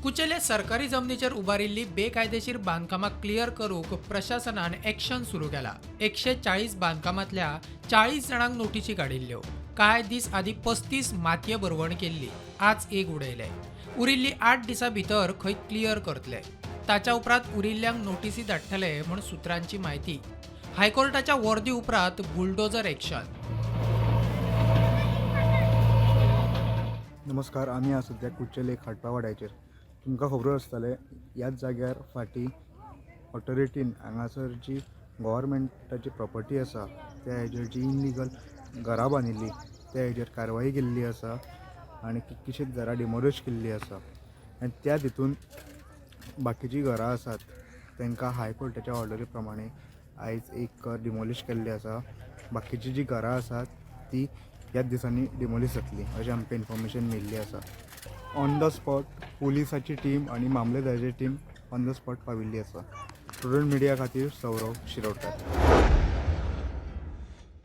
कुचेले सरकारी जमनीचेर उबारिल्ली बेकायदेशीर बांदकामां क्लियर करूंक प्रशासनान एक्शन सुरू केला. 140 बांदकामांतल्या 40 जाणांक नोटीशी काडिल्ल्यो. कांय दीस आदीं 35 मातये भरवण केल्ली, आज एक उडयले. उरिल्ली 8 दिसां भितर खंय क्लियर करतले. ताच्या उपरांत उरिल्ल्यांक नोटीसी धाडटले म्हूण सुत्रांची म्हायती. हायकोर्टाच्या वर्दी उपरांत बुलडोझर एक्शन. नमस्कार, आमी आज सद्या कुडचडे खाटपावाड्याचेर. तुमकां खबर आसतलें, ह्याच जाग्यार फाटीं ऑथॉरिटीन हांगासर जी गोवोरमेंटाची प्रॉपर्टी आसा त्या हेजेर जी इनलिगल घरां बांदिल्ली त्या हेजेर कारवाई केल्ली आसा आनी कितकीशींच घरां डिमोलिश केल्ली आसा. आनी त्या हितून बाकीचीं घरां आसात तांकां हायकोर्टाच्या ऑर्डरी प्रमाणे आयज एक डिमोलिश केल्लें आसा. बाकीचीं जीं घरां आसात ती ह्याच दिसांनी डिमोलिश जातली अशें आमकां इन्फॉर्मेशन मेळिल्ली आसा. ऑन the spot पुलिसाची टीम आनी मामलेदाराची टीम ऑन the spot पाविल्ली आसा. स्टुडंट मिडिया खातीर सौरव शिरोडकर.